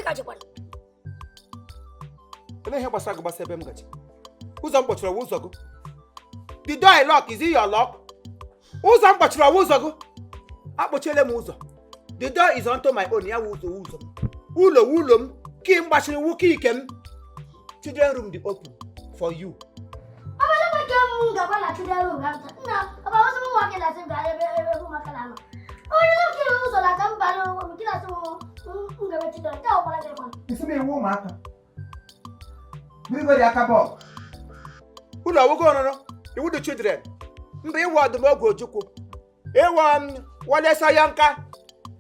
Gajikwana? Ele ihe gbasara gị gbasa ebe m gaji? Ụzọ m kpọchiri ọwa ụzọ gị? The door I lock, is it your lock? Ụzọ m kpọchiri ọwa ụzọ gị? Akpọchiele m ụzọ. The door is onto my own. Ya wụ ụzọ, ụzọ m. Ụlọ wụ ụlọ m. Key m gbachiri wụ key ike m. Children room dị open for you. Ọbara nke m gakwa na children room ga nna ọba ozi m nwoke na-asị m gaa ebe ebe ụmụaka na-anọ. Onye na-ekiri ụzọ na aka m bara nke na-asị m m gabe children nke ọkwara gị kwana. Isi m iwu ụmụaka. Mmiri aka bọọlụ. Ụlọ ọwụgo ọrụrụ iwu dị children. Mba, ịwụ ọdụm oge Ojukwu. Ịwụ Wole Soyinka.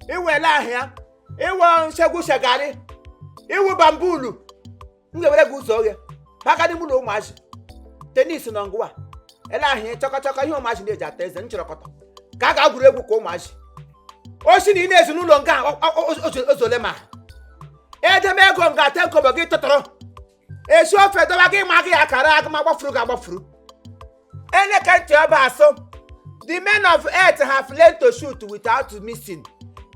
Ịwụ ele ahịa. Ịwụ Segun Shagari. Ịwụ bambulu. M ga-ewere gị ụzọ oghe. Maka n'ime ụlọ ụmụazị. Tennis nọ ngwa. Ele ahịa chọkọchọkọ ihe ụmụazị na-eji ata eze nchịrọkọtọ. Ka a ga-agwuru egwu ka ụmụazị. Osi na ị na-ezi n'ụlọ nga ozole ma. Edeme ego nga ate nkọbọ gị tụtụrụ. Esi ofe dọba gị ma gị akara agụma gbafuru gị agbafuru. Eleke ntị ọba asụ. The men of earth have learned to shoot without missing.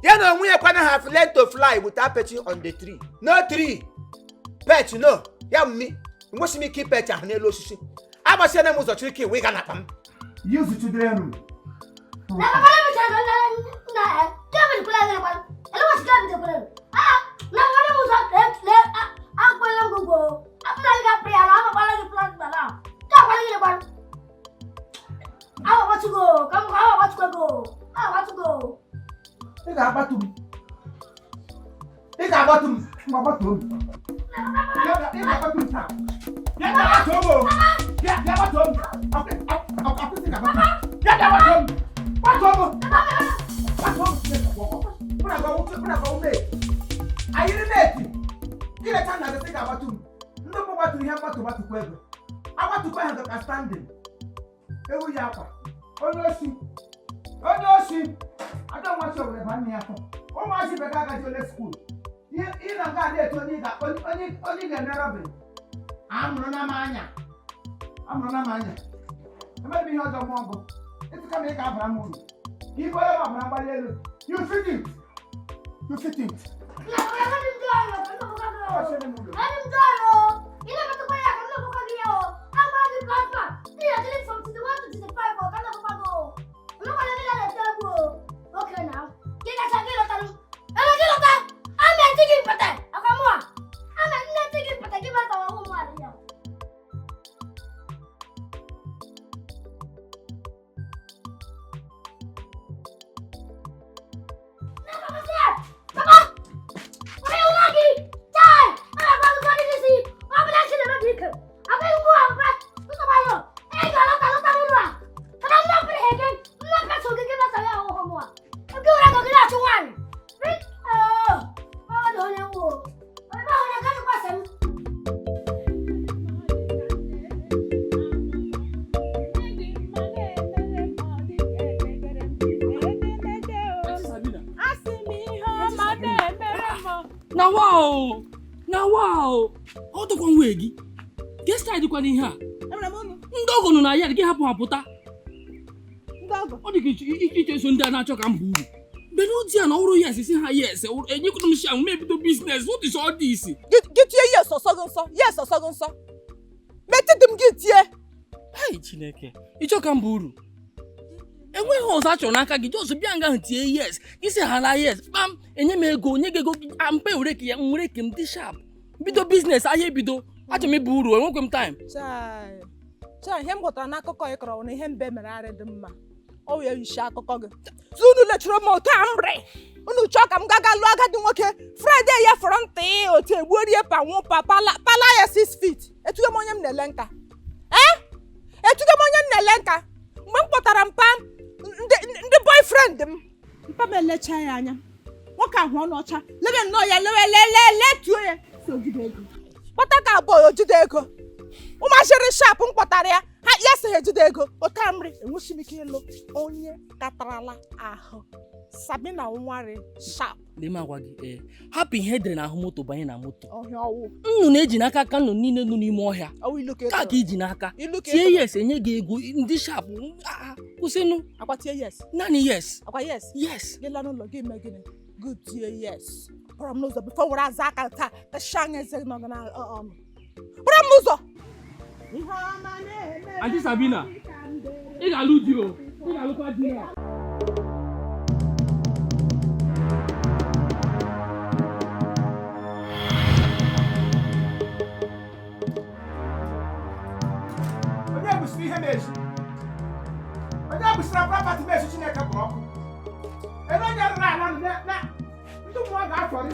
Ya na onwe ya kwana have learned to fly without perching on the tree. No tree. Perch no. Ya mmi. Enwesị m ike iperch ahụ n'elu osisi. Agbasiela m ụzọ chiri ka iwe ga n'akpa m. Use children room. Na papa na mechara na na Kevin kwere gị kwana. Ele wasi Kevin kwere. Ah, na nwanne m ụzọ le akpọla m gbogbo. Akpọla gị ga-apụ ya na akpọla gị plasma na. Ka akwala gị kwana. Agbatugo, ka m agbatugo go. Agbatugo. Ị ga-agbatu m. Ị ga-agbatu m. Ngwa gbatuo m. Ị ga-agbatu m taa. Bịa bịa gbatuo m o. Bịa bịa gbatuo m. Akwụsị ga-agbatu m. Bịa bịa gbatuo m. Gbatuo m. Gbatuo m. Mụ na gị mụ na gị mate. Anyị mate. Gị lecha nna gị sị ga-agbatu m. Ndị mbụ gbaturu ihe mgbatu gbatukwa ego. Agbatukwa ha ka standing. Ewu ya akwa. Onye osi. Onye osi. Ada nwa chi owere ba nne ya afọ. Ụmụazị be ga agaji ole school. Ị na nga na-eto onye ị ga onye onye ị ga-eme robbery. Amụrụ na m anya. Amụrụ na m anya. Emere m ihe ọjọọ mụọ ọgụ. Ịtụ kama ị ga-abara m uru. Ka ibe onye ọbara mgbali elu. You fit it. You fit it. Na papa na ndị ọrụ, ka m Ọ sịrị m ụlọ. Adị m dọrọ. Ị na-emetụkwa ya ka m na-akwụkwọ gị ya o. Agwara gị plasma. Ị ga-ejiri from 61 to 65 o ka m na-akwụkwọ gị o. Emekwana gị na-ete egwu o. Okay now. Gị kacha gị lọtara. Ebe gị lọta. Ama eti gị mpete. Akwa mụ a. Ama nne eti gị mpete gị bata ọnwụ mụ adị ya. Na papa sị ya. Papa! Onye ụlọ gị! Chai! Ana gwa gị gị si. Ọ bụla chi na-emebi ike. Abụghị mụ a papa. Nsogbu ayọ. Ị ga-alọta lọta n'ụlọ a. Kada nna pere ha ege. Nna pere so gị gị bata ya ọhụụ mụ a. Oge ụra gị na-achụ nwaanyị. Ọ dị onye nwo. Onye ahụ na-aga m. Asị m ihe ọma na-emere m. Na wow, na wow, ọ dịkwa nwa gị gesta dịkwa n'ihe a. Emere m unu. Ndị ọgọ nọ na ya gị hapụ ha pụta. Ndị ọgọ. Ọ dị ka iche so ndị a na-achọ ka m bụ uru bena ụdị a na ọrụ yes si ha yes enyekwara m shi ahụ m ebido business. What is all this? Gị tie yes ọsọ gị nsọ, yes ọsọ gị nsọ. Metụtụ m gị tie. Hei Chineke, ịchọ ka m bụ uru enweghị ọzọ a chọrọ n'aka gị. Just bịa nga ahụ tie yes, gị si ha na yes kpam, enye m ego, nye gị ego ampe were ka ya m were ke m dị sharp bido business ahịa ebido. Achọrọ m ịbụ uru, enwekwe m time. Chai chai, ihe m ghọtara n'akụkọ ị kọrọ bụ na ihe mbe mere arị dị mma. Ọ wụ ya isi akụkọ gị. Tụ unu lechiri m otu a m rị. Unu chọọ ka m gaga lụọ agadi nwoke Friday ya fọrọ ntị otu egbuorie panwụ pa pala pala ya 6 feet. Etugo m onye m na-ele nka. Ee, etugo m onye m na-ele nka mgbe m kpọtara mpa ndị boyfriend m. Mpa m elecha ya anya, nwoke ahụ ọnụ ọcha lebe nnọọ ya lewe lelee letuo ya si ojide ego kpọta ka abụọ ojide ego. Ụmụashịrị sharp m kpọtara ya ha ya sị ha ejide ego otu mri. Enweghị m ike ịlụ onye katarala ahụ Sabina nwari sharp. Lee m agwa gị, ee, hapụ ihe edere n'ahụ moto banye na moto. Ọhịa ọwụ. Nnụ na-eji n'aka ka nnụ niile nọ n'ime ọhịa. Ọwụ ilu ka ị ka tụrụ. Ka iji n'aka Ilu ka ị tie tụrụ. Yes, enye gị ego ndị sharp. Kwụsịnụ. Akwa tie yes. Naanị yes. Akwa yes. Yes. Gị laa n'ụlọ gị mee gịnị? Gị tie yes. Pụrụ m n'ụzọ before were aza aka taa ka anya eze nọ gị n'ọnụ. Pụrụ m n'ụzọ. Aunty Sabina, ị ga-alụ di o, ị ga-alụkwa di na. Onye busiri ihe na-eji? Onye busiri property m echi Chineke kpọrọ ọkụ? Ebe onye rụrụ ala na ndị mmụọ ga-afọrị.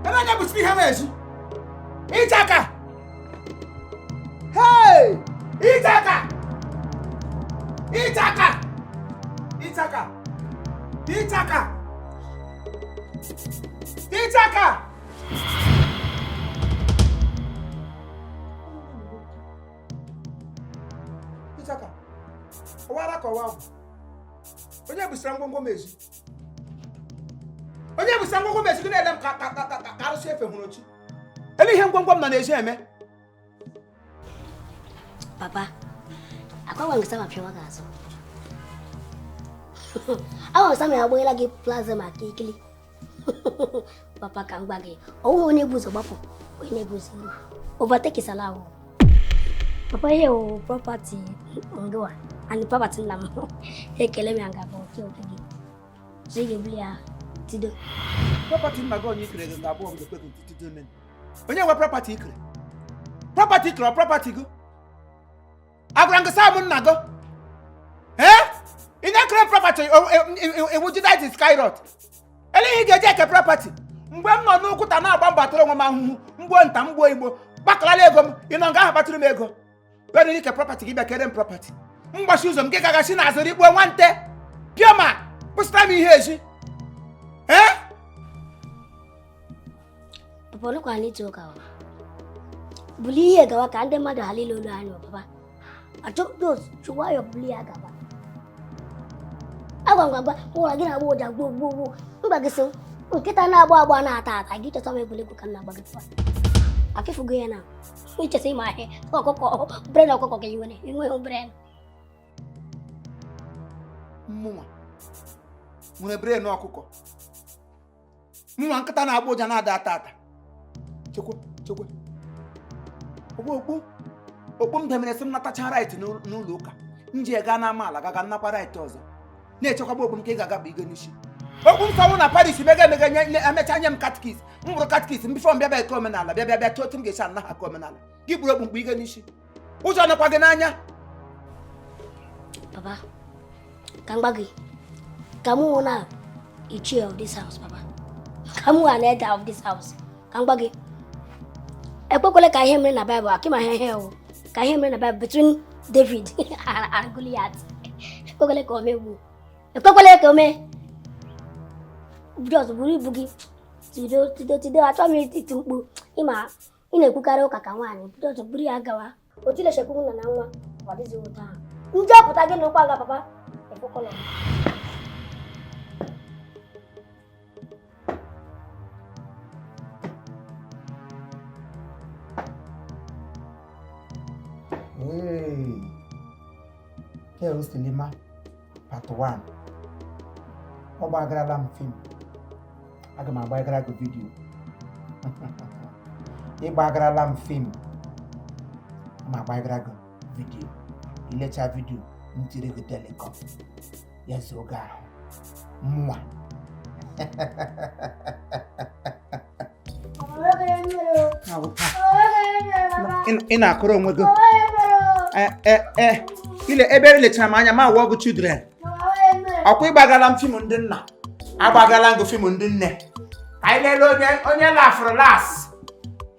Ebe onye busiri ihe na-eji? Ịchaka! Hey! Ịchaka! Ịchaka! Ịchaka! Ịchaka! Ịchaka! Ịchaka! Ọwara ka ọwa agwụ. Onye busara ngwongwo m ezi? Onye busara ngwongwo m ezi gị na-ele m ka ka ka ka ka arụsị efe hụrụ ochi? Ele ihe ngwongwo m nọ n'ezi eme? Papa, akwa gị sama pịawa gị azụ. Agwa sama ya agbanyela gị plaza maka ikili. Papa, ka m gwa gị, ọ wụghị onye bu ụzọ gbapụ, onye na-ebu ụzọ iru. Overtake is allowed. Papa, ihe wụ property ngịwa and property nna m. Ekele m ya nga bụ nke oke gị. So ị ga-ebuli ya tido. Property nna gị onye ikere gị nga abụọ m ga-ekwe gị ntụtụ ome. Onye nwe property ikere? Property ikere ọ property gị? Agwara m gị saa m nna gị? Ee? Ị na-ekere property ewu Judas Iscariot. Ele ihe ị ga-eji eke property? Mgbe m nọ n'Ukwuta na-agba mbọ atụrụ onwe m ahụhụ, mgbuo nta mgbuo igbo, gbakọlala ego m, ị nọ nga ahụ kpatụrụ m ego. Bịa ike property gị bịa kere m property. Mgbachi ụzọ m gị gagachi n'azụ rikpuo nwante. Pịọma, kwụsịtara m ihe ezi. Ee? Papa, ọnụkwa n'ịtụ ụka o. Bulie ihe gawa ka ndị mmadụ ghara ile olu anya o, papa. Achọ dos chụwa ya bulie ya gawa. Agwa ngwa ngwa ụra gị na-agba ụja gboo gboo gboo. Mba gị sị nkịta na-agba agba na-ata ata gị cheta m egwuregwu ka m na-agba gị papa. Akịfugo ya na ichesa ịma ahịa ọkụkọ brain ọkụkọ ka i nwere inweghị brain. Mmụnwa nwere brain ọkụkọ. Mmụnwa nkịta na-agba ụja na-ada ata ata. Chekwe chekwe. Okpu okpu okpu m demere sị m natacha right n'ụlọ ụka. M ji gaa n'ama ala gaga nnakwa right ọzọ. Na-echekwaba okpu m ka ị ga-aga bụ igo n'isi. Okpu m sọnwụ na Paris mega emega nye emecha nye m catechist. M bụrụ catechist m before m bịa eke omenala bịa bịa bịa chọọ otu m ga-esi ana ha aka omenala. Gị buru okpu mkpu igo n'isi. Ụjọ nọkwa gị n'anya. Papa, ka m gwa gị, ka mụ wụ na ichie of this house, papa. Ka mụ an elder of this house. Ka m gwa gị, ekwekwele ka ihe mere na Bible, akịma ihe ihe o. Ka ihe mere na Bible between David and Goliath. Ekwekwele ka o mee gbuo. Ekwekwele ka o mee. Just buru ibu gị tido tido tido, achọ m iti mkpu ịma ị na-ekwukarị ụka ka nwaanyị. Just buru ya gawa. Otu ilechekwu nna na nwa ọ dịghị ụtọ ahụ. Njọpụta gị n'ụkwa nga papa efokọlọ. Hey. Here Silima part 1. Ọ gbagarala m film. Aga m agbagara gị video. Ị gbagarala m film. Ma agbagara gị video. Ilecha video, m tiri gị telecom. Ya zuo gị ahụ. Mmụọ. Ị na-akụrụ onwe gị. Ile ebe elechara m anya ma awụ ọgụ children. Ọkwa ịgbagala m fim ndị nna. Agbagala m gị fim ndị nne. Ka anyị lelee onye onye lafụrụ last.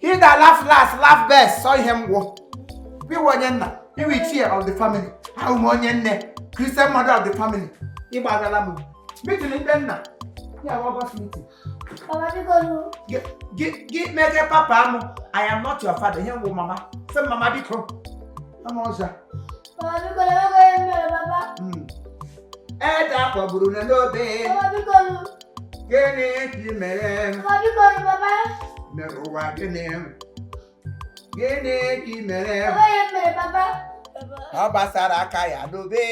He that laugh last, laugh best. Sọ ihe m gwụ. Iwe onye nna, iwe ichie of the family. Ahụ m onye nne, Christian mother of the family. Ịgbagala m. Meeting ndị nna. Ya wụ August meeting. Gị mege papa m. I am not your father. Ihe m wụ mama. Sị m mama biko. Ama ọzọ. Ede akpọgburu na n'obe. Gịnị ka ị mere? Mere ụwa gịnị? Gịnị ka ị mere? Ọ gbasara aka ya n'obe.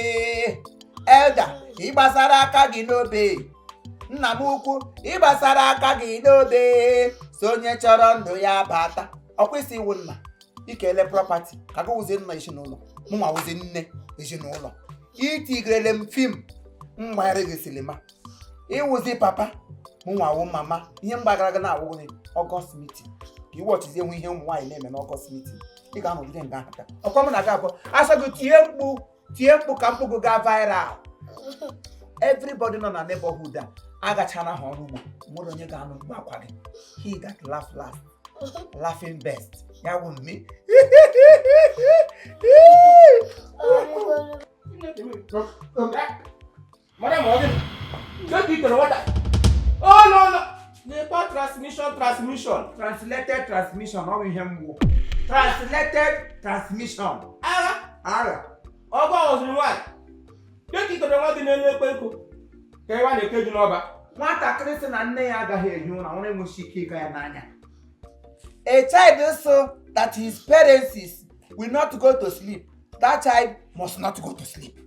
Elder, ị gbasara aka gị n'obe. Nna m ukwu, ịgbasara aka gị n'obe, so onye chọrọ ndụ ya bata. Ọkwa isi iwu nna ikele property ka gị wụzie nna ezinụlọ, mụnwa wụzie nne ezinụlọ. Itigrele m film m gbanyere gị cinema, ịwụzi papa, mụnwa wụ mama. Ihe m gbagara gị na-awụ gị August meeting ka iwọchizie nwe ihe ụmụ nwaanyị na-eme n'August meeting. Ị ga-anọgide nga ahụ taa. Ọkwa mụ na gị abụọ asọ gị tie mkpu, tie mkpu ka mkpu gị gaa viral. Everybody nọ na neighborhood a agachana ha ọrụ ugbo, nwere onye ga-anụ mkpu akwa gị. He that laugh last laughing best, ya wụ mmi. Madam, ọ gịnị? Nke ka i tere nwata? Oh, no, no. Na-ekwe transmission, transmission. Translated transmission, ọ bụ ihe mgbu translated transmission. Agha. Agha. Ọgụ ọzụrụ nwaanyị. Nke ka i tere nwa gị n'elu ekwe nkụ. Ka ebe a na-eke ji n'ọba. Nwatakịrị sị na nne ya agaghị ehi ụra, nwere enweghị ike ịga ya n'anya. A child so that his parents will not go to sleep, that child must not go to sleep.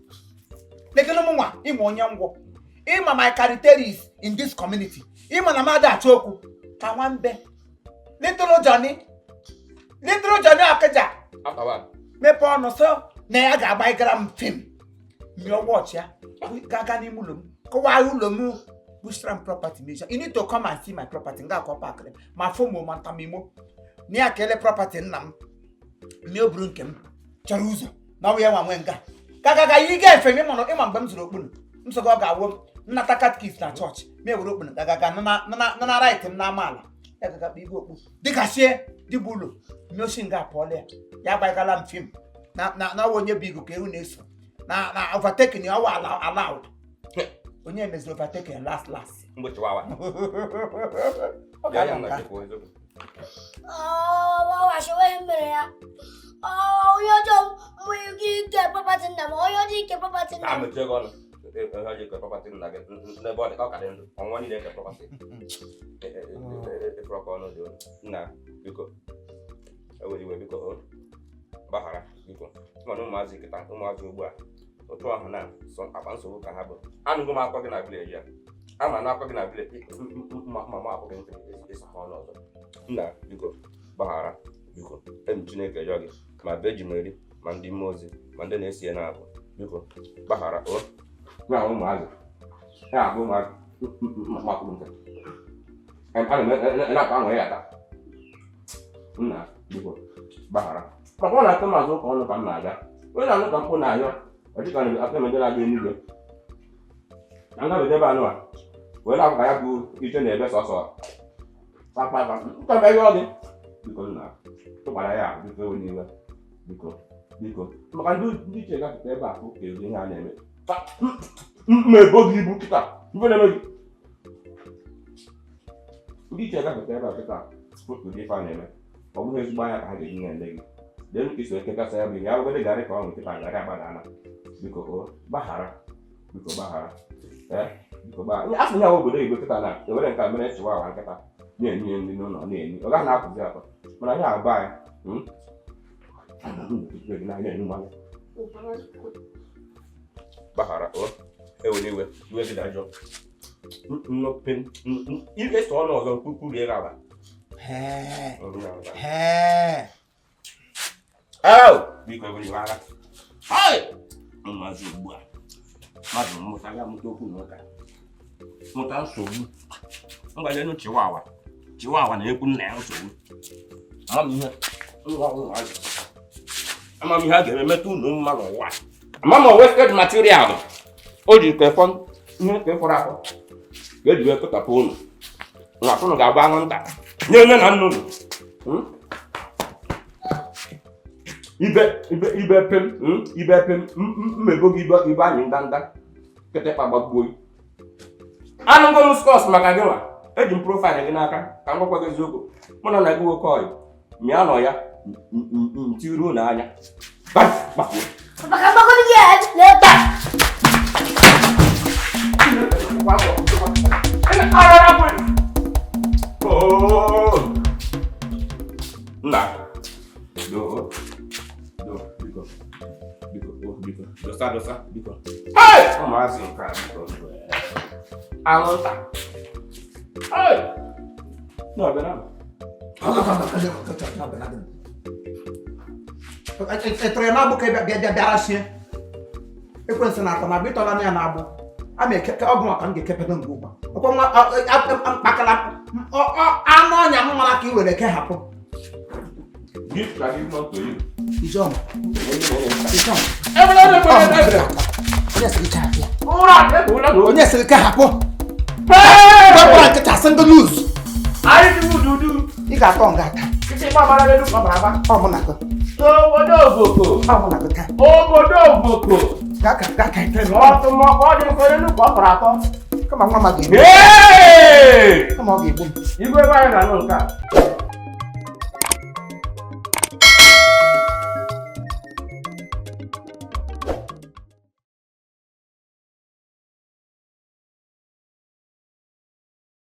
Lekene m nwa ịma onye ngwọ, ịma my characteristics in this community, ịma na m ada achọ okwu ka nwambe. Little Johnny, little Johnny Ọkịja. After. Mepee ọnụ sọ na ya ga-agbaigara m film, mịọ wọchị ya gaga n'ime ụlọ m, kọwaa ụlọ m, bushram property measure. You need to come and see my property. Nga akọ pakịrị ma fomo ma ntamimo na ya kele property nna m. Mmịa o buru nke m chọrọ ụzọ na ọ bụ ya nwa nwe nga gagaga yi ga efe m. Ịma ịma mgbe m zụrụ okpunu m sọ gị, ọ ga-awụ m nnata catechist na chọọchị ma ewere okpunu gagaga nana right m n'ama ala ya gaga kpa igwe okpu dịgachie dịbụ ụlọ mmiri osi nga apụọla ya, ya agbaigala m film na ọwa onye bụ igu ka ewu na-eso na overtaking ọwa allowed. Onye meziri overtaking last last. Mgbe chiwawa. Ọ Ya ga-anọ na nka. chekwa eziokwu. Ọ washiwe mere ya. Onye ọjọọ nwere ike ike property nna m, onye ọjọọ ike property nna Ka m. mechie gị ọnụ. Ihe ọjọọ ike property nna gị n'ebe ọ dị ka ọ ka dị ndụ. Ọnwa niile eke property. Ịfụrụ ọkụ ọnụ dị olu. Nna, biko. Ewere iwe, biko o. Gbaghara, biko. Mana ụmụazị kịta, ụmụazị ugbu a. Otu ahụ na sọ akpa nsogbu ka ha bụ. Anụgo m akwa gị na village ya. Ama na akwa gị na village ma ma akwa gị ntị ịsa ha ọnụ ọzọ. Nna, biko, gbaghara, biko. Emi Chineke yọ gị ma be ji m eri ma ndị mmụọ ozi ma ndị na-esi ya na-abụ, biko gbaghara o. Ya ụmụazị ya abụ ụmụazị makwuru nke ana m na-akpa aṅụrị ya taa. Nna, biko gbaghara, maka ọ na-atụ m azụ ụka ọnụ ka m na-aga onye na-anụ ka mkpụ na-ayọ ọ dịka na atụ eme ndị na-aga eluigwe na ngabiga ebe anụ a wee na-akwa ka ya bụ ije na-ebe sọsọ kpakpakpa nka m ebe ọ dị. Biko nna, tụkwara ya ahụ, biko ewe n'iwe, biko, biko, maka ndị iche gafete ebe a fụ ka ezi ihe a na-eme mma ebo gị ibu kịta ife na-eme gị. Ndị iche gafete ebe a kịta fụ ka ụdị ife a na-eme, ọ bụghị ezigbo anya ka ha ga-eji na-ele gị. Lee ka isi ekekasị ya bụ ihe abụgodị garị ka ọ nwụ kịta garị agbadana. Biko o, gbaghara, biko gbaghara, ee, biko gbaghara. A sị ya obodo oyibo kịta na ewere nke a mere chịwa awa nkịta na-enye nri n'ụlọ na-enye ọ gaghị na-apụzi akọ, mana ihe agba anyị. Na-enye mmanya. Gbaghara o, ewere iwe, iwe gị dajọ eso ọnụ ọzọ mkpukpu rie gị aba. Hee. Hee. Biko ewere iwe agha. Hai! Ụmụazị ugbu a, mmadụ mmụta ya mụta okwu na ụka, mụta nsogbu mgbalenu chiwawa chiwawa na-ekwu nna ya nsogbu. Ama m ihe nwa ụmụazị, ama m ihe a ga-eme metụ unu mma n'ụwa. Ama m wasted material o ji kefọ ihe ka fọrọ afọ ka eji wee kụtapụ unu na unu ga-agba anwụnta nye nne na nna unu. Ibe ibe ibe pem ibe pem mmebo gị ibe ibe anyị ndanda kịtịkpa gbagbuo gị. Anụgo m skọs maka gị nwa eji m profile gị n'aka ka m gwakwa gị eziokwu. Mụ na nna gị nwoke ọyị mịa nọ ya ntiruo n'anya. Gbafuo. Papa, ka mgbagodi gị na-ebe a. Nna, do do, biko, biko, oh, biko, dosa, dosa, biko. Hey! Ụmụazị nke a, biko. Anwụnta. Hey! No, bịa na. Ị tọrọ ya n'agbụ ka ị bịa bịara sie ekwensị na-atọ na ịtọla ya n'agbụ a ma eke ọ bụ maka m ga-ekepedo ngwa ugbu a ọkwa nwa mkpakala anụ ọnya m mara ka ị were kehapụ. Gift I give unto you. Ijoma. Ijoma. Onye sịrị kehapụ ya? Ụra ebula na Onye sịrị kehapụ? Hey! Gbapụra nkịta single loose. Anyị dị ududu. Ị ga-atọ nga ata. Kịtị gbabara n'elu gbabara agba. Ọ mụ na gị. Obodo Ovoko. Ọ mụ na gị taa. Obodo Ovoko. Gaa ka gaa ka ị Ọtụmọkpọ dị mfe n'elu ka ọ tọrọ atọ. Kama nwa m ga-egbu. Hey! Kama ọ ga-egbu m. Igwe ebe anyị na-anụ nke a.